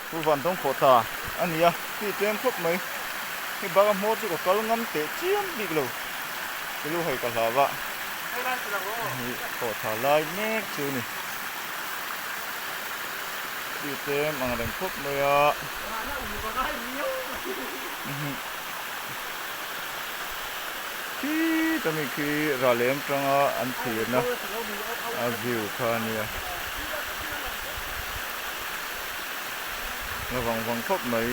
Pu Vantawng khawhthla a ni a, khi tlem khawp mai. Hei bak a hmawr chu ka kal ngam teh chiam bik lo, ka lu hai ka hlau a. Hei khawhthla lai mek chu a ni. Khi tlem ang reng khawp mai a. Khi ta mi khi ralem tanga an thirna a view kha a nia. La vang vang khawp mai.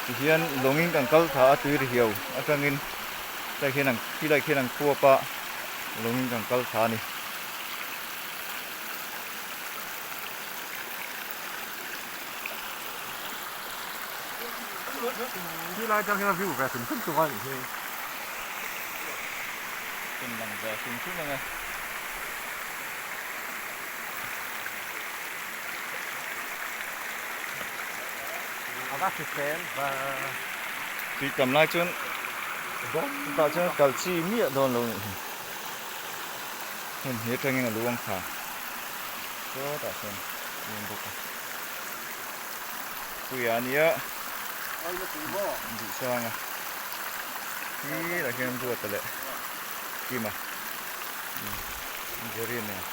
Tihian lawngin kan kal thla a tui ri hiau atangin tlai khian an khilai khian an khuap a lawngin kan kal thla a ni. Khi lai tang hian a view ve hrim hrim chu a nih hi. Tum lang ve hrim hrim ang e. A va hrisel va. Tui tam lai chuan tah chuan kal chi miah dawn lo nih hi. Hmun hi atangin a luang thla. Sawtah sawn a awm bawk a. Puia a nia. Duhsang a. Khi lah hian Ruata leh Kima. Jerry nen.